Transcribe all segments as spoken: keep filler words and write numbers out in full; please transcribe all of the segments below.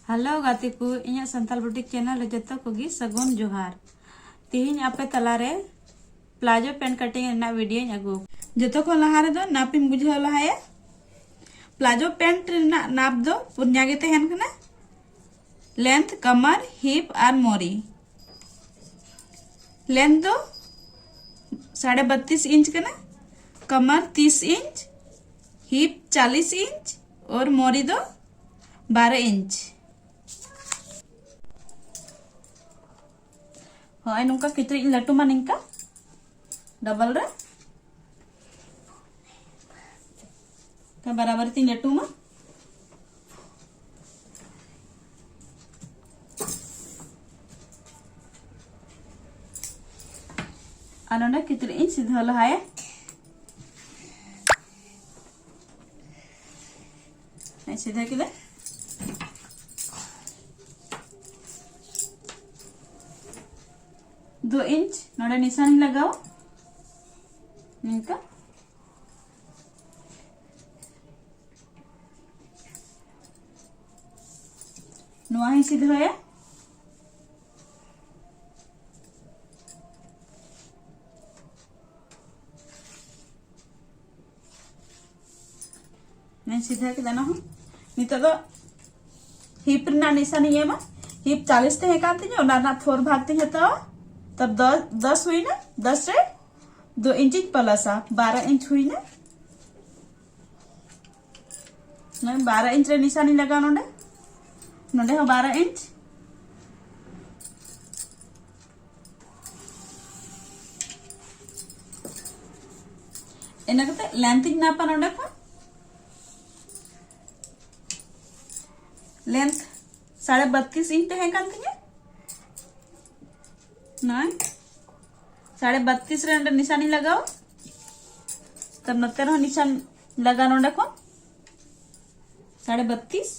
Hello ᱜᱟᱛᱮ ᱠᱚ, ᱤᱧᱟᱹᱜ ᱥᱟᱱᱛᱟᱲ ᱵᱩᱴᱤᱠ ᱪᱮᱱᱮᱞ ᱨᱮ ᱡᱚᱛᱚ ᱠᱚᱜᱮ ᱥᱟᱹᱜᱩᱱ ᱡᱚᱦᱟᱨ᱾ ᱛᱤᱦᱤᱧ ᱟᱯᱮ ᱛᱟᱞᱟᱨᱮ ᱯᱞᱟᱡᱳ ᱯᱮᱱᱴ ᱠᱟᱴᱤᱝ ᱨᱮᱱᱟᱜ ᱵᱷᱤᱰᱤᱭᱳᱧ ᱟᱹᱜᱩ᱾ ᱡᱚᱛᱚ ᱠᱷᱚᱱ ᱞᱟᱦᱟ ᱨᱮᱫᱚ ᱱᱟᱯ ᱤᱧ ᱵᱩᱡᱷᱟᱹᱣ ᱞᱟᱦᱟᱭᱟ᱾ ᱯᱞᱟᱡᱳ ᱯᱮᱱᱴ ᱨᱮᱱᱟᱜ ᱱᱟᱯ ᱫᱚ ᱯᱩᱱᱭᱟ ᱜᱮ ᱛᱟᱦᱮᱱ ᱠᱟᱱᱟ, ᱞᱮᱱᱛᱷ, ᱠᱟᱢᱟᱨ, ᱦᱤᱯ ᱟᱨ ᱢᱚᱨᱤ᱾ ᱞᱮᱱᱛᱷ ᱫᱚ ᱥᱟᱲᱮ ᱵᱟᱛᱤᱥ ᱤᱧᱪ ᱠᱟᱱᱟ, ᱠᱟᱢᱟᱨ ᱛᱤᱥ ᱤᱧᱪ, ᱦᱤᱯ ᱪᱟᱞᱤᱥ ᱤᱧᱪ ᱟᱨ ᱢᱚᱨᱤ ᱫᱚ ᱵᱟᱨᱚ ᱤᱧᱪ᱾ ᱦᱚᱸᱜᱼᱚᱭ ᱱᱚᱝᱠᱟ ᱠᱤᱪᱨᱤᱡ ᱤᱧ ᱞᱟᱹᱴᱩᱢᱟ ᱱᱤᱝᱠᱟ ᱰᱚᱵᱚᱞ ᱨᱮ᱾ ᱵᱟᱨᱟᱵᱟᱨᱤ ᱛᱤᱧ ᱞᱟᱹᱴᱩᱢᱟ᱾ ᱟᱨ ᱱᱚᱰᱮ ᱠᱤᱪᱨᱤᱡ ᱤᱧ ᱥᱤᱫᱷᱟᱹ ᱞᱟᱦᱟᱭᱟ᱾ ᱦᱮᱸ, ᱥᱤᱫᱷᱟᱹ ᱠᱮᱫᱟ᱾ ᱫᱩ ᱤᱧᱪ ᱱᱚᱰᱮ ᱱᱤᱥᱟᱱ ᱤᱧ ᱞᱟᱜᱟᱣᱟ, ᱱᱤᱝᱠᱟ᱾ ᱱᱚᱣᱟ ᱦᱚᱸᱧ ᱥᱤᱫᱷᱟᱹᱭᱟ᱾ ᱱᱚᱣᱟᱧ ᱥᱤᱫᱷᱟᱹ ᱠᱮᱫᱟ ᱚᱱᱟ ᱦᱚᱸ᱾ ᱱᱤᱛᱚᱜ ᱫᱚ ᱦᱤᱯ ᱨᱮᱱᱟᱜ ᱱᱤᱥᱟᱱᱤᱧ ᱮᱢᱟ᱾ ᱦᱤᱯ ᱪᱟᱞᱤᱥ ᱛᱟᱦᱮᱸ ᱠᱟᱱ ᱛᱤᱧᱟᱹ, ᱚᱱᱟ ᱨᱮᱱᱟᱜ ᱯᱷᱳᱨ ᱵᱷᱟᱜᱽ ᱛᱤᱧ ᱦᱟᱛᱟᱣᱟ᱾ ᱛᱚ ᱫᱚᱥ, ᱫᱚᱥ ᱦᱩᱭᱱᱟ, ᱫᱚᱥ ᱨᱮ ᱫᱩ ᱤᱧᱪᱤᱧ ᱯᱞᱟᱥᱟ, ᱵᱟᱨᱚ ᱤᱧᱪ ᱦᱩᱭᱱᱟ᱾ ᱱᱚᱜᱼᱚᱭ ᱵᱟᱨᱚ ᱤᱧᱪ ᱨᱮ ᱱᱤᱥᱟᱱᱤᱧ ᱞᱟᱜᱟᱣᱟ ᱱᱚᱰᱮ, ᱱᱚᱰᱮ ᱦᱚᱸ ᱵᱟᱨᱚ ᱤᱧᱪ᱾ ᱤᱱᱟᱹ ᱠᱟᱛᱮ ᱞᱮᱱᱛᱷ ᱤᱧ ᱱᱟᱯᱟ ᱱᱚᱰᱮ ᱠᱷᱚᱱ᱾ ᱞᱮᱱᱛᱷ ᱥᱟᱲᱮ ᱵᱟᱛᱤᱥ ᱤᱧ ᱛᱟᱦᱮᱸ ᱠᱟᱱ ᱛᱤᱧᱟᱹ᱾ ᱱᱚᱜᱼᱚᱭ ᱥᱟᱲᱮ ᱵᱟᱛᱤᱥ ᱨᱮ ᱚᱸᱰᱮ ᱱᱤᱥᱟᱱᱤᱧ ᱞᱟᱜᱟᱣᱟ᱾ ᱛᱚ ᱱᱚᱛᱮ ᱨᱮᱦᱚᱸ ᱱᱤᱥᱟᱱ ᱞᱟᱜᱟᱣ ᱱᱚᱰᱮ ᱠᱷᱚᱱ ᱥᱟᱲᱮ ᱵᱟᱛᱤᱥ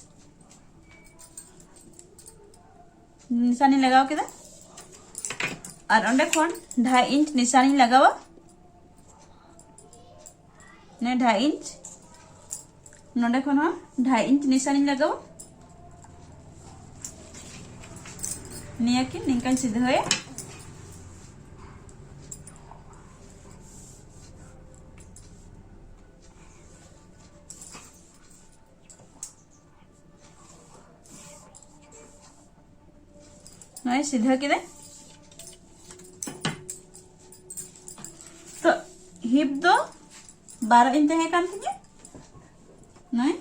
ᱱᱤᱥᱟᱱᱤᱧ ᱞᱟᱜᱟᱣ ᱠᱮᱫᱟ᱾ ᱟᱨ ᱚᱸᱰᱮ ᱠᱷᱚᱱ ᱰᱷᱟᱭ ᱤᱧᱪ ᱱᱤᱥᱟᱱᱤᱧ ᱞᱟᱜᱟᱣᱟ᱾ ᱱᱮ ᱰᱷᱟᱭ ᱤᱧᱪ, ᱱᱚᱰᱮ ᱠᱷᱚᱱ ᱦᱚᱸ ᱰᱷᱟᱭ ᱤᱧᱪ ᱱᱤᱥᱟᱱᱤᱧ ᱞᱟᱜᱟᱣᱟ᱾ ᱱᱤᱭᱟᱹ ᱠᱤᱱ ᱱᱤᱝᱠᱟᱹᱧ ᱥᱤᱫᱷᱟᱹᱭᱟ᱾ ᱱᱚᱜᱼᱚᱭ ᱥᱤᱫᱷᱟᱹ ᱠᱮᱫᱟᱹᱧ᱾ ᱛᱚ ᱦᱤᱯ ᱫᱚ ᱵᱟᱨᱚ ᱤᱧ ᱛᱟᱦᱮᱸ ᱠᱟᱱ ᱛᱤᱧᱟᱹ᱾ ᱱᱚᱜᱼᱚᱭ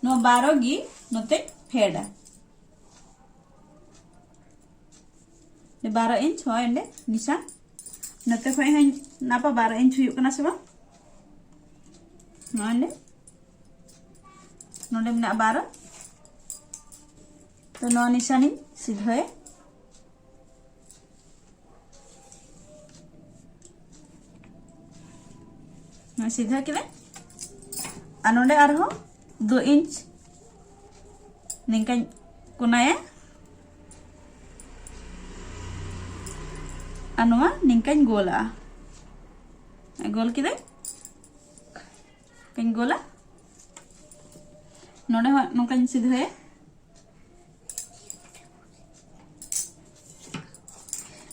ᱱᱚᱣᱟ ᱵᱟᱨᱚ ᱜᱮ ᱱᱚᱛᱮᱧ ᱯᱷᱮᱰᱟ᱾ ᱵᱟᱨᱚ ᱤᱧᱪ ᱦᱚᱸ ᱮᱸᱰᱮ ᱱᱤᱥᱟᱱ᱾ ᱱᱚᱛᱮ ᱠᱷᱚᱡ ᱦᱚᱸ ᱱᱟᱯᱟ ᱵᱟᱨᱚ ᱤᱧᱪ ᱦᱩᱭᱩᱜ ᱠᱟᱱᱟ ᱥᱮ ᱵᱟᱝ? ᱱᱚᱜᱼᱚᱭ ᱮᱸᱰᱮ ᱱᱚᱰᱮ ᱢᱮᱱᱟᱜᱼᱟ ᱵᱟᱨᱚ᱾ ᱛᱚ ᱱᱚᱣᱟ ᱱᱤᱥᱟᱱᱤᱧ ᱥᱤᱫᱷᱟᱹᱭᱟ᱾ ᱱᱚᱣᱟ ᱥᱤᱫᱷᱟᱹ ᱠᱮᱫᱟ᱾ ᱟᱨ ᱱᱚᱰᱮ ᱟᱨᱦᱚᱸ ᱫᱩ ᱤᱧᱪ ᱱᱤᱝᱠᱟᱧ ᱠᱚᱱᱟᱭᱟ᱾ ᱟᱨ ᱱᱚᱣᱟ ᱱᱤᱝᱠᱟᱧ ᱜᱳᱞᱟᱜᱼᱟ᱾ ᱜᱳᱞ ᱠᱮᱫᱟᱹᱧ᱾ ᱱᱤᱝᱠᱟᱧ ᱜᱳᱞᱟ᱾ ᱱᱚᱰᱮ ᱦᱚᱸ ᱱᱚᱝᱠᱟᱧ ᱥᱤᱫᱷᱟᱹᱭᱟ᱾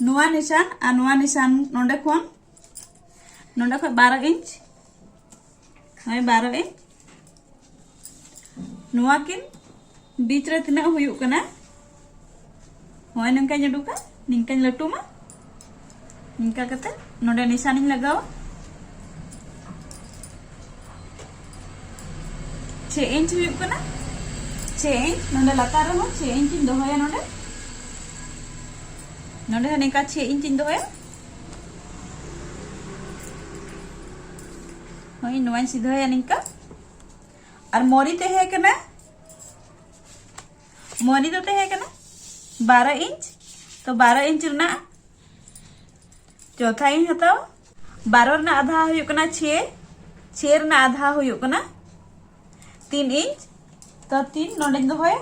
ᱱᱚᱣᱟ ᱱᱤᱥᱟᱱ ᱟᱨ ᱱᱚᱣᱟ ᱱᱤᱥᱟᱱ ᱱᱚᱰᱮ ᱠᱷᱚᱱ, ᱱᱚᱰᱮ ᱠᱷᱚᱱ ᱵᱟᱨᱚ ᱤᱧᱪ, ᱦᱳᱭ, ᱵᱟᱨᱚ ᱤᱧᱪ᱾ ᱱᱚᱣᱟ ᱠᱤᱱ ᱵᱤᱪ ᱨᱮ ᱛᱤᱱᱟᱹᱜ ᱦᱩᱭᱩᱜ ᱠᱟᱱᱟ, ᱦᱳᱭ, ᱱᱚᱝᱠᱟᱧ ᱩᱰᱩᱠᱟ, ᱱᱤᱝᱠᱟᱧ ᱞᱟᱹᱴᱩᱢᱟ᱾ ᱱᱤᱝᱠᱟ ᱠᱟᱛᱮ ᱱᱚᱰᱮ ᱱᱤᱥᱟᱱᱤᱧ ᱞᱟᱜᱟᱣᱟ᱾ ᱪᱷᱮ ᱤᱧᱪ ᱦᱩᱭᱩᱜ ᱠᱟᱱᱟ, ᱪᱷᱮ ᱤᱧᱪ᱾ ᱱᱚᱰᱮ ᱞᱟᱛᱟᱨ ᱨᱮᱦᱚᱸ ᱪᱷᱮ ᱤᱧᱪ ᱤᱧ ᱫᱚᱦᱚᱭᱟ᱾ ᱱᱚᱰᱮ, ᱱᱚᱰᱮ ᱦᱚᱸ ᱱᱤᱝᱠᱟ ᱪᱷᱮ ᱤᱧᱪ ᱤᱧ ᱫᱚᱦᱚᱭᱟ᱾ ᱦᱳᱭ, ᱱᱚᱣᱟᱧ ᱥᱤᱫᱷᱟᱹᱭᱟ ᱱᱤᱝᱠᱟ᱾ ᱟᱨ ᱢᱚᱨᱤ ᱛᱟᱦᱮᱸ ᱠᱟᱱᱟ, ᱢᱚᱨᱤ ᱫᱚ ᱛᱟᱦᱮᱸ ᱠᱟᱱᱟ ᱵᱟᱨᱚ ᱤᱧᱪ᱾ ᱛᱚ ᱵᱟᱨᱚ ᱤᱧᱪ ᱨᱮᱱᱟᱜ ᱪᱚᱛᱷᱟᱧ ᱦᱟᱛᱟᱣᱟ᱾ ᱵᱟᱨᱚ ᱨᱮᱱᱟᱜ ᱟᱫᱷᱟ ᱦᱩᱭᱩᱜ ᱠᱟᱱᱟ ᱪᱷᱮ, ᱪᱷᱮ ᱨᱮᱱᱟᱜ ᱟᱫᱷᱟ ᱦᱩᱭᱩᱜ ᱠᱟᱱᱟ ᱛᱤᱱ ᱤᱧᱪ᱾ ᱛᱚ ᱛᱤᱱ ᱱᱚᱰᱮᱧ ᱫᱚᱦᱚᱭᱟ,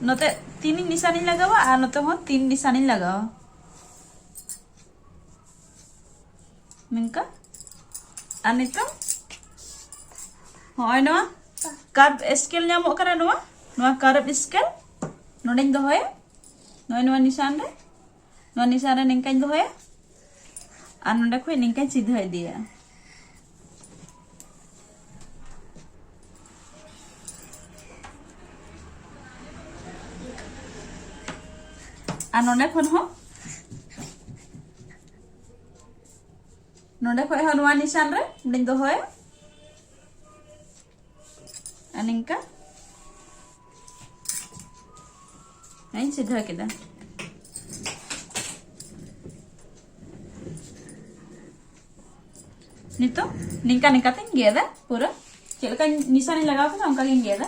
ᱱᱚᱛᱮ ᱛᱤᱱ ᱤᱧ ᱱᱤᱥᱟᱱᱤᱧ ᱞᱟᱜᱟᱣᱟ ᱟᱨ ᱱᱚᱛᱮ ᱦᱚᱸ ᱛᱤᱱ ᱱᱤᱥᱟᱱᱤᱧ ᱞᱟᱜᱟᱣᱟ᱾ ᱱᱤᱝᱠᱟ᱾ ᱟᱨ ᱱᱤᱛᱚᱝ ᱦᱚᱸᱜᱼᱚᱭ ᱱᱚᱣᱟ ᱠᱟᱨᱵ ᱥᱠᱮᱞ ᱧᱟᱢᱚᱜ ᱠᱟᱱᱟ, ᱱᱚᱣᱟ, ᱱᱚᱣᱟ ᱠᱟᱨᱵ ᱥᱠᱮᱞ, ᱱᱚᱰᱮᱧ ᱫᱚᱦᱚᱭᱟ, ᱱᱚᱜᱼᱚᱭ ᱱᱚᱣᱟ ᱱᱤᱥᱟᱱ ᱨᱮ, ᱱᱚᱣᱟ ᱱᱤᱥᱟᱱ ᱨᱮ ᱱᱤᱝᱠᱟᱧ ᱫᱚᱦᱚᱭᱟ ᱟᱨ ᱱᱚᱰᱮ ᱠᱷᱚᱱ ᱱᱤᱝᱠᱟᱧ ᱥᱤᱫᱷᱟᱹ ᱤᱫᱤᱭᱟ᱾ ᱟᱨ ᱱᱚᱰᱮ ᱠᱷᱚᱱ ᱦᱚᱸ, ᱱᱚᱰᱮ ᱠᱷᱚᱱ ᱦᱚᱸ ᱱᱚᱣᱟ ᱱᱤᱥᱟᱱ ᱨᱮ ᱱᱚᱰᱮᱧ ᱫᱚᱦᱚᱭᱟ᱾ ᱟᱨ ᱱᱤᱝᱠᱟ ᱤᱧ ᱥᱤᱫᱷᱟᱹ ᱠᱮᱫᱟ᱾ ᱱᱤᱛᱚᱜ ᱱᱤᱝᱠᱟ ᱱᱤᱝᱠᱟ ᱛᱤᱧ ᱜᱮᱫᱟ ᱯᱩᱨᱟᱹ᱾ ᱪᱮᱫ ᱞᱮᱠᱟ ᱱᱤᱥᱟᱱᱤᱧ ᱞᱟᱜᱟᱣ ᱠᱮᱫᱟ, ᱚᱱᱠᱟ ᱜᱤᱧ ᱜᱮᱫᱟ᱾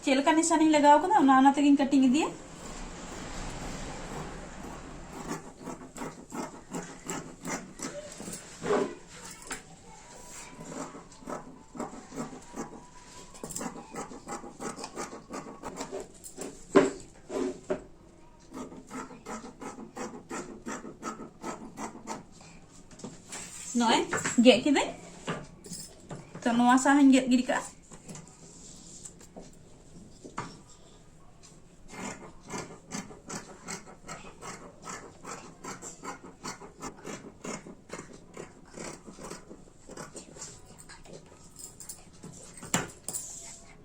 ᱪᱮᱫ ᱞᱮᱠᱟ ᱱᱤᱥᱟᱱᱤᱧ ᱞᱟᱜᱟᱣ ᱠᱟᱫᱟ, ᱚᱱᱟ, ᱚᱱᱟ ᱛᱮᱜᱤᱧ ᱠᱟᱹᱴᱤᱝ ᱤᱫᱤᱭᱟ᱾ ᱱᱚᱜᱼᱚᱭ ᱜᱮᱫ ᱠᱤᱫᱟᱹᱧ᱾ ᱛᱚ, ᱱᱚᱣᱟ ᱥᱟᱦᱟᱧ ᱜᱮᱫ ᱜᱤᱰᱤ ᱠᱟᱜᱼᱟ᱾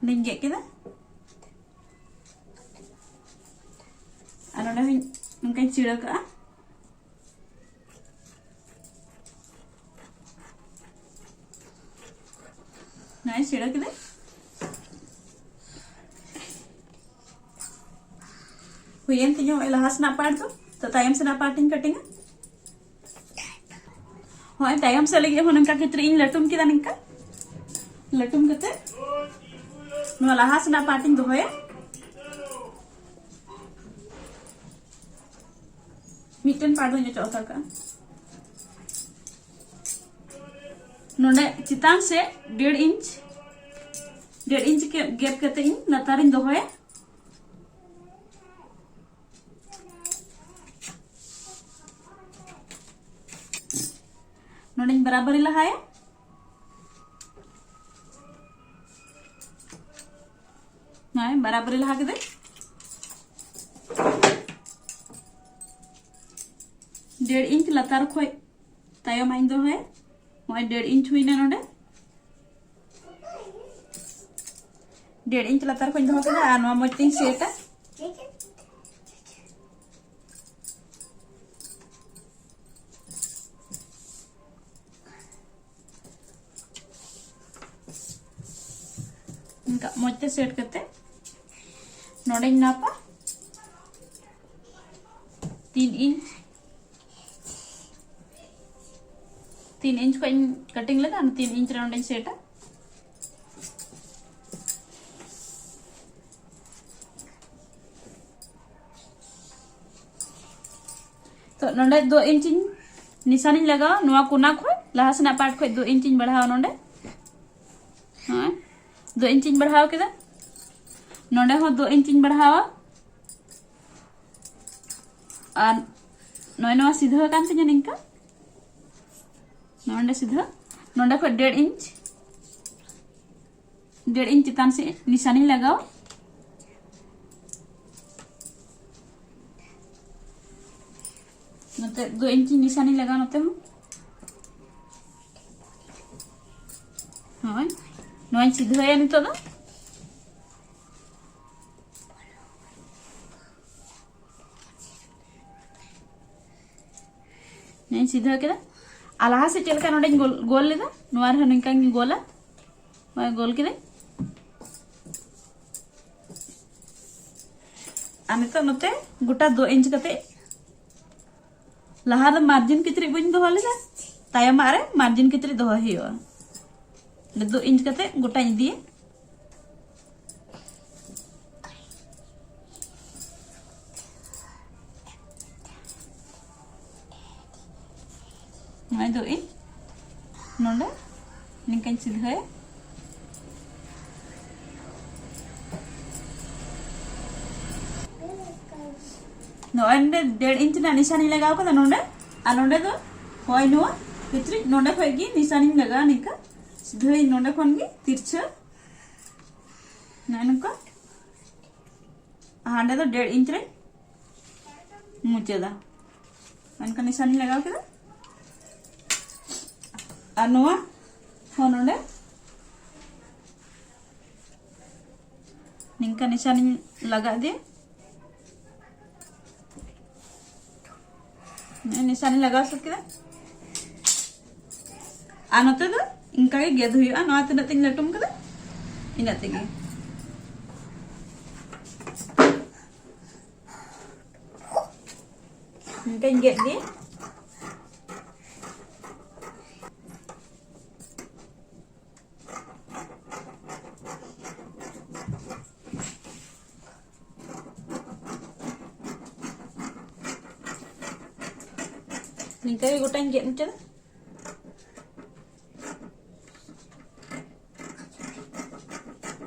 ᱱᱚᱸᱰᱮᱧ ᱜᱮᱫ ᱠᱮᱫᱟ᱾ ᱟᱨ ᱱᱚᱸᱰᱮ ᱦᱚᱸᱧ ᱱᱚᱝᱠᱟᱧ ᱪᱤᱲᱟᱹ ᱠᱟᱜᱼᱟ᱾ ᱱᱚᱜᱼᱚᱭ ᱪᱤᱲᱟᱹ ᱠᱮᱫᱟᱹᱧ᱾ ᱦᱩᱭᱮᱱ ᱛᱤᱧᱟᱹ ᱱᱚᱜᱼᱚᱭ ᱞᱟᱦᱟ ᱥᱮᱱᱟᱜ ᱯᱟᱨᱴ ᱫᱚ᱾ ᱛᱚ, ᱛᱟᱭᱚᱢ ᱥᱮᱱᱟᱜ ᱯᱟᱨᱴ ᱤᱧ ᱠᱟᱹᱴᱤᱝᱟ᱾ ᱦᱚᱸᱜᱼᱚᱭ ᱛᱟᱭᱚᱢ ᱥᱮᱫ ᱞᱟᱹᱜᱤᱫ ᱦᱚᱸ ᱱᱚᱝᱠᱟ ᱠᱤᱪᱨᱤᱡ ᱤᱧ ᱞᱟᱹᱴᱩᱢ ᱠᱮᱫᱟ, ᱱᱤᱝᱠᱟ ᱞᱟᱹᱴᱩᱢ ᱠᱟᱛᱮ ᱱᱚᱣᱟ ᱞᱟᱦᱟ ᱥᱮᱱᱟᱜ ᱯᱟᱨᱴ ᱤᱧ ᱫᱚᱦᱚᱭᱟ᱾ ᱢᱤᱫᱴᱮᱱ ᱯᱟᱨᱴ ᱫᱚᱧ ᱚᱪᱚᱜ ᱦᱟᱛᱟᱲ ᱠᱟᱜᱼᱟ᱾ ᱱᱚᱰᱮ ᱪᱮᱛᱟᱱ ᱥᱮᱫ ᱰᱮᱲ ᱤᱧᱪ, ᱰᱮᱲ ᱤᱧᱪ ᱜᱮᱯ ᱠᱟᱛᱮ ᱤᱧ ᱞᱟᱛᱟᱨᱤᱧ ᱫᱚᱦᱚᱭᱟ᱾ ᱱᱚᱰᱮᱧ ᱵᱟᱨᱟᱵᱟᱨᱤ ᱞᱟᱦᱟᱭᱟ᱾ ᱵᱟᱨᱟᱵᱟᱨᱤ ᱞᱟᱦᱟ ᱠᱮᱫᱟᱹᱧ᱾ ᱰᱮᱲ ᱤᱧᱪ ᱞᱟᱛᱟᱨ ᱠᱷᱚᱡ ᱛᱟᱭᱚᱢ ᱤᱧ ᱫᱚᱦᱚᱭᱟ᱾ ᱱᱚᱜᱼᱚᱭ ᱰᱮᱲ ᱤᱧᱪ ᱦᱩᱭᱱᱟ ᱱᱚᱰᱮ᱾ ᱰᱮᱲ ᱤᱧᱪ ᱞᱟᱛᱟᱨ ᱠᱷᱚᱡ ᱤᱧ ᱫᱚᱦᱚ ᱠᱮᱫᱟ ᱟᱨ ᱱᱚᱣᱟ ᱢᱚᱡᱽ ᱛᱤᱧ ᱥᱮᱴᱟ᱾ ᱚᱱᱠᱟ ᱢᱚᱡᱽ ᱛᱮ ᱥᱮᱴ ᱠᱟᱛᱮ ᱱᱚᱰᱮᱧ ᱱᱟᱯᱟ ᱛᱤᱱ ᱤᱧᱪ᱾ ᱛᱤᱱ ᱤᱧᱪ ᱠᱷᱚᱡ ᱤᱧ ᱠᱟᱴᱤᱝ ᱞᱮᱫᱟ, ᱚᱱᱟ ᱛᱤᱱ ᱤᱧᱪ ᱨᱮ ᱱᱚᱰᱮᱧ ᱥᱮᱴᱟ᱾ ᱛᱚ ᱱᱚᱰᱮ ᱫᱩ ᱤᱧᱪᱤᱧ ᱱᱤᱥᱟᱱᱤᱧ ᱞᱟᱜᱟᱣᱟ, ᱱᱚᱣᱟ ᱠᱚᱱᱟ ᱠᱷᱚᱡ ᱞᱟᱦᱟ ᱥᱮᱱᱟᱜ ᱯᱟᱨᱴ ᱠᱷᱚᱡ ᱫᱩ ᱤᱧᱪᱤᱧ ᱵᱟᱲᱦᱟᱣᱟ ᱱᱚᱰᱮ᱾ ᱦᱮᱸ, ᱫᱩ ᱤᱧᱪᱤᱧ ᱵᱟᱲᱦᱟᱣ ᱠᱮᱫᱟ᱾ ᱱᱚᱰᱮ ᱦᱚᱸ ᱫᱩ ᱤᱧᱪᱤᱧ ᱵᱟᱲᱦᱟᱣᱟ᱾ ᱟᱨ ᱱᱚᱜᱼᱚᱭ ᱱᱚᱣᱟ ᱥᱤᱫᱷᱟᱹ ᱠᱟᱱ ᱛᱤᱧᱟ ᱱᱤᱝᱠᱟ, ᱱᱚᱰᱮ ᱥᱤᱫᱷᱟᱹ, ᱱᱚᱰᱮ ᱠᱷᱚᱡ ᱰᱮᱲ ᱤᱧᱪ, ᱰᱮᱲ ᱤᱧᱪ ᱪᱮᱛᱟᱱ ᱥᱮᱫ ᱱᱤᱥᱟᱱᱤᱧ ᱞᱟᱜᱟᱣᱟ᱾ ᱱᱚᱛᱮ ᱫᱩ ᱤᱧᱪᱤ ᱱᱤᱥᱟᱱᱤᱧ ᱞᱟᱜᱟᱣᱟ ᱱᱚᱛᱮ ᱦᱚᱸ᱾ ᱦᱳᱭ, ᱱᱚᱣᱟᱧ ᱥᱤᱫᱷᱟᱹᱭᱟ ᱱᱤᱛᱚᱜ ᱫᱚ᱾ ᱱᱚᱣᱟᱧ ᱥᱤᱫᱷᱟᱹ ᱠᱮᱫᱟ᱾ ᱟᱨ ᱞᱟᱦᱟ ᱥᱮᱫ ᱪᱮᱫ ᱞᱮᱠᱟ ᱱᱚᱰᱮᱧ ᱜᱳᱞ, ᱜᱳᱞ ᱞᱮᱫᱟ, ᱱᱚᱣᱟ ᱨᱮᱦᱚᱸ ᱱᱤᱝᱠᱟᱧ ᱜᱳᱞᱟ᱾ ᱱᱚᱣᱟ ᱜᱳᱞ ᱠᱮᱫᱟᱹᱧ᱾ ᱟᱨ ᱱᱤᱛᱚᱜ ᱱᱚᱛᱮ ᱜᱚᱴᱟ ᱫᱩ ᱤᱧᱪ ᱠᱟᱛᱮ ᱞᱟᱦᱟ ᱫᱚ ᱢᱟᱨᱡᱤᱱ ᱠᱤᱪᱨᱤᱡ ᱵᱟᱹᱧ ᱫᱚᱦᱚ ᱞᱮᱫᱟ, ᱛᱟᱭᱚᱢᱟᱜ ᱨᱮ ᱢᱟᱨᱡᱤᱱ ᱠᱤᱪᱨᱤᱡ ᱫᱚᱦᱚᱭ ᱦᱩᱭᱩᱜᱼᱟ᱾ ᱫᱩ ᱤᱧᱪ ᱠᱟᱛᱮ ᱜᱚᱴᱟᱧ ᱤᱫᱤᱭᱟ᱾ ᱱᱚᱣᱟ ᱫᱚ ᱤᱧ ᱱᱚᱰᱮ ᱱᱤᱝᱠᱟᱹᱧ ᱥᱤᱫᱷᱟᱹᱭᱟ᱾ ᱱᱚᱜᱼᱚᱭ ᱱᱚᱰᱮ ᱰᱮᱲ ᱤᱧᱪ ᱨᱮᱱᱟᱜ ᱱᱤᱥᱟᱱᱤᱧ ᱞᱟᱜᱟᱣ ᱠᱟᱫᱟ ᱱᱚᱰᱮ, ᱟᱨ ᱱᱚᱰᱮ ᱫᱚ ᱦᱳᱭ ᱱᱚᱣᱟ ᱠᱤᱪᱨᱤᱡ ᱱᱚᱰᱮ ᱠᱷᱚᱡ ᱜᱮ ᱱᱤᱥᱟᱱᱤᱧ ᱞᱟᱜᱟᱣᱟ ᱱᱤᱝᱠᱟ ᱥᱤᱫᱷᱟᱹᱭ ᱱᱚᱰᱮ ᱠᱷᱚᱱ ᱜᱮ ᱛᱤᱨᱪᱷᱟᱹ ᱱᱚᱜᱼᱚᱭ ᱱᱚᱝᱠᱟ᱾ ᱦᱟᱸᱰᱮ ᱫᱚ ᱰᱮᱲ ᱤᱧᱪ ᱨᱮᱧ ᱢᱩᱪᱟᱹᱫᱟ᱾ ᱚᱱᱠᱟ ᱱᱤᱥᱟᱱᱤᱧ ᱞᱟᱜᱟᱣ ᱠᱮᱫᱟ᱾ ᱟᱨ ᱱᱚᱣᱟ ᱦᱚᱸ ᱱᱚᱰᱮ ᱱᱤᱝᱠᱟ ᱱᱤᱥᱟᱱᱤᱧ ᱞᱟᱜᱟᱣ ᱤᱫᱤᱭᱟ᱾ ᱱᱚᱜᱼᱚᱭ ᱱᱤᱥᱟᱱᱤᱧ ᱞᱟᱜᱟᱣ ᱥᱟᱹᱛ ᱠᱮᱫᱟ᱾ ᱟᱨ ᱱᱚᱛᱮ ᱫᱚ ᱤᱱᱠᱟ ᱜᱮ ᱜᱮᱫ ᱦᱩᱭᱩᱜᱼᱟ᱾ ᱱᱚᱣᱟ ᱛᱤᱱᱟᱹᱜ ᱛᱤᱧ ᱞᱟᱹᱴᱩᱢ ᱠᱟᱫᱟ, ᱤᱱᱟᱹᱜ ᱛᱮᱜᱮ᱾ ᱤᱱᱠᱟᱧ ᱜᱮᱫ ᱜᱮ᱾ ᱱᱤᱝᱠᱟᱹ ᱜᱮ ᱜᱚᱴᱟᱧ ᱜᱮᱫ ᱢᱩᱪᱟᱹᱫᱟ᱾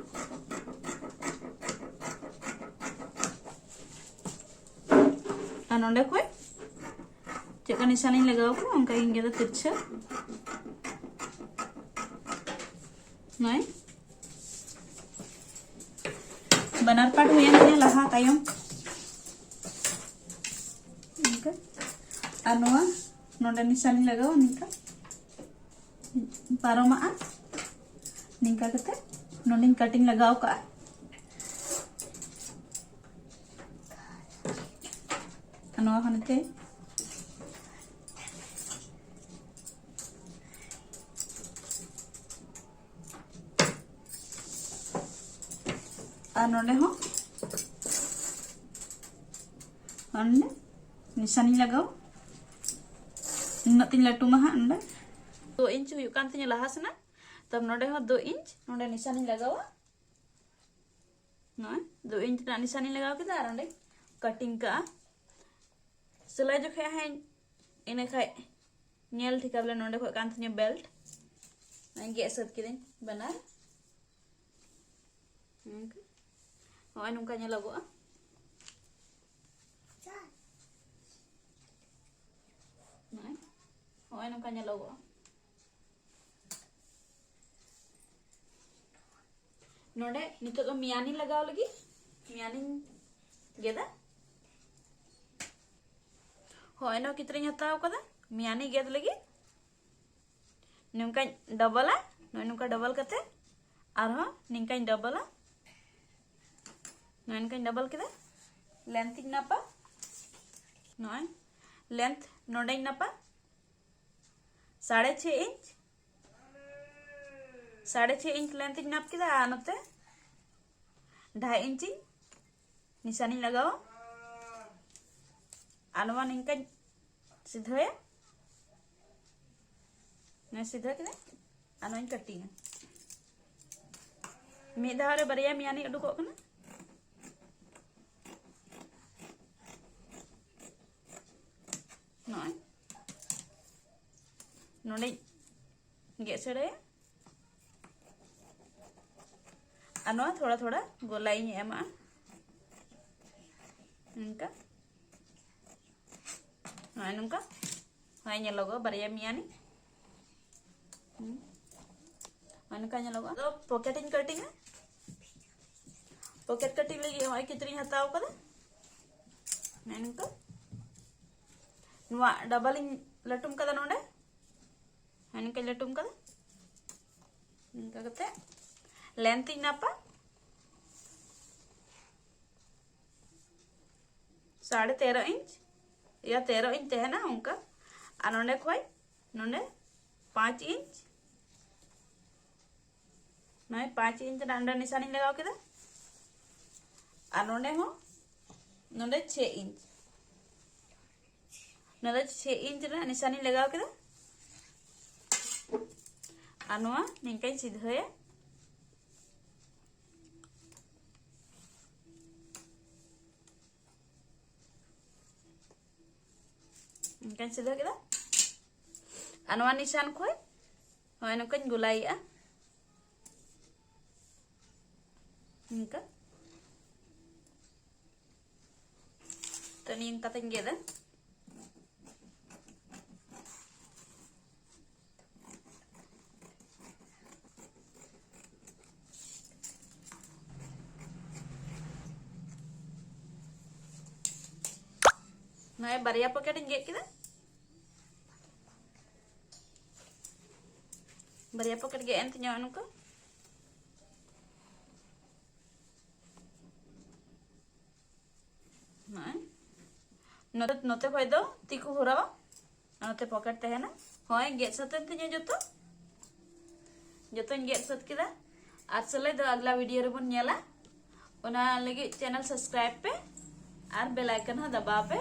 ᱟᱨ ᱱᱚᱸᱰᱮ ᱠᱷᱚᱡ ᱪᱮᱫ ᱞᱮᱠᱟ ᱱᱤᱥᱟᱱᱤᱧ ᱞᱟᱜᱟᱣ ᱠᱟᱫᱟ, ᱚᱱᱠᱟ ᱜᱤᱧ ᱜᱮᱫᱟ ᱛᱤᱨᱪᱷᱟᱹ᱾ ᱱᱚᱜᱼᱚᱭ ᱵᱟᱱᱟᱨ ᱯᱟᱴ ᱦᱩᱭᱮᱱ ᱛᱤᱧᱟ ᱞᱟᱦᱟ ᱛᱟᱭᱚᱢ᱾ ᱱᱤᱝᱠᱟ᱾ ᱟᱨ ᱱᱚᱣᱟ ᱱᱚᱰᱮ ᱱᱤᱥᱟᱱᱤᱧ ᱞᱟᱜᱟᱣᱟ, ᱱᱤᱝᱠᱟ ᱯᱟᱨᱚᱢᱟᱜᱼᱟ᱾ ᱱᱤᱝᱠᱟ ᱠᱟᱛᱮ ᱱᱚᱰᱮᱧ ᱠᱟᱴᱤᱧ ᱞᱟᱜᱟᱣ ᱠᱟᱜᱼᱟ᱾ ᱟᱨ ᱱᱚᱣᱟ ᱦᱚᱸ ᱱᱚᱛᱮ ᱟᱨ ᱱᱚᱰᱮ ᱦᱚᱸ, ᱟᱨ ᱱᱚᱰᱮ ᱱᱤᱥᱟᱱᱤᱧ ᱞᱟᱜᱟᱣ᱾ ᱩᱱᱟᱹᱜ ᱛᱤᱧ ᱞᱟᱹᱴᱩ ᱢᱟ ᱦᱟᱸᱜ ᱱᱚᱰᱮ᱾ ᱫᱩ ᱤᱧᱪ ᱦᱩᱭᱩᱜ ᱠᱟᱱ ᱛᱤᱧᱟᱹ ᱞᱟᱦᱟ ᱥᱮᱱᱟᱜ, ᱛᱚ ᱱᱚᱰᱮ ᱦᱚᱸ ᱫᱩ ᱤᱧᱪ ᱱᱚᱰᱮ ᱱᱤᱥᱟᱱᱤᱧ ᱞᱟᱜᱟᱣᱟ᱾ ᱱᱚᱜᱼᱚᱭ ᱫᱩ ᱤᱧᱪ ᱨᱮᱱᱟᱜ ᱱᱤᱥᱟᱱᱤᱧ ᱞᱟᱜᱟᱣ ᱠᱮᱫᱟ ᱟᱨ ᱚᱸᱰᱮ ᱠᱟᱴᱤᱝ ᱠᱟᱜᱼᱟ᱾ ᱥᱮᱞᱟᱭ ᱡᱚᱠᱷᱮᱡ ᱦᱟᱸᱜ ᱤᱱᱟᱹ ᱠᱷᱟᱡ ᱧᱮᱞ ᱴᱷᱤᱠᱟ ᱵᱚᱞᱮ ᱱᱚᱰᱮ ᱠᱷᱚᱡ ᱠᱟᱱ ᱛᱤᱧᱟᱹ ᱵᱮᱞᱴ᱾ ᱜᱮᱫ ᱥᱟᱹᱛ ᱠᱤᱫᱟᱹᱧ ᱵᱟᱱᱟᱨ᱾ ᱱᱚᱜᱼᱚᱭ ᱱᱚᱝᱠᱟ ᱧᱮᱞᱚᱜᱚᱜᱼᱟ᱾ ᱱᱚᱜᱼᱚᱭ, ᱱᱚᱜᱼᱚᱭ ᱱᱚᱝᱠᱟ ᱧᱮᱞᱚᱜᱚᱜᱼᱟ᱾ ᱱᱚᱰᱮ ᱱᱤᱛᱚᱜ ᱫᱚ ᱢᱮᱭᱟᱱᱤᱧ ᱞᱟᱜᱟᱣ ᱞᱟᱹᱜᱤᱫ, ᱢᱮᱭᱟᱱᱤᱧ ᱜᱮᱫᱟ᱾ ᱦᱚᱸᱜᱼᱚᱭ ᱱᱚᱣᱟ ᱠᱤᱛᱨᱤᱧ ᱦᱟᱛᱟᱣ ᱠᱟᱫᱟ ᱢᱤᱭᱟᱱᱤ ᱜᱮᱫ ᱞᱟᱹᱜᱤᱫ᱾ ᱱᱚᱝᱠᱟᱧ ᱰᱚᱵᱚᱞᱟ, ᱱᱚᱜᱼᱚᱭ ᱱᱚᱝᱠᱟ ᱰᱚᱵᱚᱞ ᱠᱟᱛᱮ ᱟᱨᱦᱚᱸ ᱱᱤᱝᱠᱟᱧ ᱰᱚᱵᱚᱞᱟ᱾ ᱱᱚᱜᱼᱚᱭ ᱱᱚᱝᱠᱟᱧ ᱰᱚᱵᱚᱞ ᱠᱮᱫᱟ᱾ ᱞᱮᱱᱛᱷ ᱤᱧ ᱱᱟᱯᱟ, ᱱᱚᱜᱼᱚᱭ ᱞᱮᱱᱛᱷ ᱱᱚᱰᱮᱧ ᱱᱟᱯᱟ ᱥᱟᱲᱮ ᱪᱷᱚᱭ ᱤᱧᱪ, ᱥᱟᱲᱮ ᱪᱷᱚᱭ ᱤᱧᱪ ᱞᱮᱱᱛᱷ ᱤᱧ ᱱᱟᱯ ᱠᱮᱫᱟ ᱟᱨ ᱱᱚᱛᱮ ᱰᱷᱟᱭ ᱤᱧᱪ ᱤᱧ ᱱᱤᱥᱟᱱᱤᱧ ᱞᱟᱜᱟᱣᱟ᱾ ᱟᱨ ᱱᱚᱣᱟ ᱱᱤᱝᱠᱟᱧ ᱥᱤᱫᱷᱟᱹᱭᱟ, ᱱᱚᱣᱟ ᱥᱤᱫᱷᱟᱹ ᱠᱮᱫᱟ᱾ ᱟᱨ ᱱᱚᱣᱟᱧ ᱠᱟᱴᱤᱝᱟ᱾ ᱢᱤᱫ ᱫᱷᱟᱣ ᱨᱮ ᱵᱟᱨᱭᱟ ᱢᱤᱭᱟᱱᱤ ᱩᱰᱩᱠᱚᱜ ᱠᱟᱱᱟ᱾ ᱱᱚᱜᱼᱚᱭ ᱱᱚᱰᱮᱧ ᱜᱮᱫ ᱥᱮᱲᱟᱭᱟ᱾ ᱟᱨ ᱱᱚᱣᱟ ᱛᱷᱚᱲᱟ ᱛᱷᱚᱲᱟ ᱜᱚᱞᱟᱭᱤᱧ ᱮᱢᱟᱜᱼᱟ᱾ ᱱᱚᱝᱠᱟ, ᱱᱚᱜᱼᱚᱭ ᱱᱚᱝᱠᱟ᱾ ᱦᱳᱭ, ᱧᱮᱞᱚᱜᱚᱜᱼᱟ ᱵᱟᱨᱭᱟ ᱢᱤᱭᱟᱱᱤ᱾ ᱦᱩᱸ᱾ ᱦᱳᱭ, ᱱᱚᱝᱠᱟ ᱧᱮᱞᱚᱜᱚᱜᱼᱟ᱾ ᱟᱫᱚ ᱯᱚᱠᱮᱴ ᱤᱧ ᱠᱟᱴᱤᱝᱟ᱾ ᱯᱚᱠᱮᱴ ᱠᱟᱴᱤᱝ ᱞᱟᱹᱜᱤᱫ ᱱᱚᱜᱼᱚᱭ ᱠᱤᱛᱨᱤᱧ ᱦᱟᱛᱟᱣ ᱠᱟᱫᱟ᱾ ᱱᱚᱜᱼᱚᱭ ᱱᱚᱝᱠᱟ᱾ ᱱᱚᱣᱟ ᱰᱟᱵᱚᱞ ᱤᱧ ᱞᱟᱹᱴᱩᱢ ᱠᱟᱫᱟ ᱱᱚᱰᱮ᱾ ᱦᱮᱸ, ᱱᱤᱝᱠᱟᱹᱧ ᱞᱟᱹᱴᱩᱢ ᱠᱟᱫᱟ᱾ ᱱᱤᱝᱠᱟᱹ ᱠᱟᱛᱮ ᱞᱮᱱᱛᱷ ᱤᱧ ᱱᱟᱯᱟ᱾ ᱥᱟᱲᱮ ᱛᱮᱨᱚ ᱤᱧᱪ, ᱤᱭᱟ, ᱛᱮᱨᱚ ᱤᱧᱪ ᱛᱟᱦᱮᱱᱟ ᱚᱱᱠᱟ᱾ ᱟᱨ ᱱᱚᱰᱮ ᱠᱷᱚᱡ ᱱᱚᱰᱮ ᱯᱟᱸᱪ ᱤᱧᱪ, ᱱᱚᱜᱼᱚᱭ ᱯᱟᱸᱪ ᱤᱧᱪ ᱨᱮᱱᱟᱜ ᱱᱚᱰᱮ ᱱᱤᱥᱟᱱᱤᱧ ᱞᱟᱜᱟᱣ ᱠᱮᱫᱟ᱾ ᱟᱨ ᱱᱚᱰᱮ ᱦᱚᱸ, ᱱᱚᱰᱮ ᱪᱷᱚᱭ ᱤᱧᱪ, ᱱᱚᱰᱮ ᱪᱷᱚᱭ ᱤᱧᱪ ᱨᱮᱱᱟᱜ ᱱᱤᱥᱟᱱᱤᱧ ᱞᱟᱜᱟᱣ ᱠᱮᱫᱟ᱾ ᱟᱨ ᱱᱚᱣᱟ ᱱᱤᱝᱠᱟᱧ ᱥᱤᱫᱷᱟᱹᱭᱟ᱾ ᱱᱤᱝᱠᱟᱧ ᱥᱤᱫᱷᱟᱹ ᱠᱮᱫᱟ᱾ ᱟᱨ ᱱᱚᱣᱟ ᱱᱤᱥᱟᱱ ᱠᱷᱚᱡ ᱱᱚᱜᱼᱚᱭ ᱱᱚᱝᱠᱟᱧ ᱜᱚᱞᱟᱭᱮᱜᱼᱟ᱾ ᱱᱤᱝᱠᱟ᱾ ᱛᱚ, ᱱᱤᱝᱠᱟ ᱠᱟᱛᱮᱧ ᱜᱮᱫᱟ᱾ ᱱᱚᱜᱼᱚᱭ ᱵᱟᱨᱭᱟ ᱯᱚᱠᱮᱴ ᱤᱧ ᱜᱮᱫ ᱠᱮᱫᱟ᱾ ᱵᱟᱨᱭᱟ ᱯᱚᱠᱮᱴ ᱜᱮᱫ ᱮᱱ ᱛᱤᱧᱟ ᱱᱚᱜᱼᱚ ᱱᱚᱝᱠᱟ᱾ ᱱᱚᱜᱼᱚᱭ ᱱᱚᱛᱮ, ᱱᱚᱛᱮ ᱠᱷᱚᱡ ᱫᱚ ᱛᱤ ᱠᱚ ᱦᱚᱨᱟᱣᱟ, ᱟᱨ ᱱᱚᱛᱮ ᱯᱚᱠᱮᱴ ᱛᱟᱦᱮᱱᱟ᱾ ᱦᱚᱸᱜᱼᱚᱭ ᱜᱮᱫ ᱥᱟᱹᱛ ᱮᱱ ᱛᱤᱧᱟ ᱡᱚᱛᱚ, ᱡᱚᱛᱚᱧ ᱜᱮᱫ ᱥᱟᱹᱛ ᱠᱮᱫᱟ᱾ ᱟᱨ ᱥᱮᱞᱮᱫ ᱫᱚ ᱟᱜᱽᱞᱟ ᱵᱷᱤᱰᱤᱭᱳ ᱨᱮᱵᱚᱱ ᱧᱮᱞᱟ, ᱚᱱᱟ ᱞᱟᱹᱜᱤᱫ ᱪᱮᱱᱮᱞ ᱥᱟᱵᱥᱠᱨᱟᱭᱤᱵ ᱯᱮ ᱟᱨ ᱵᱮᱞ ᱟᱭᱠᱚᱱ ᱦᱚᱸ ᱫᱟᱵᱟᱣ ᱯᱮ᱾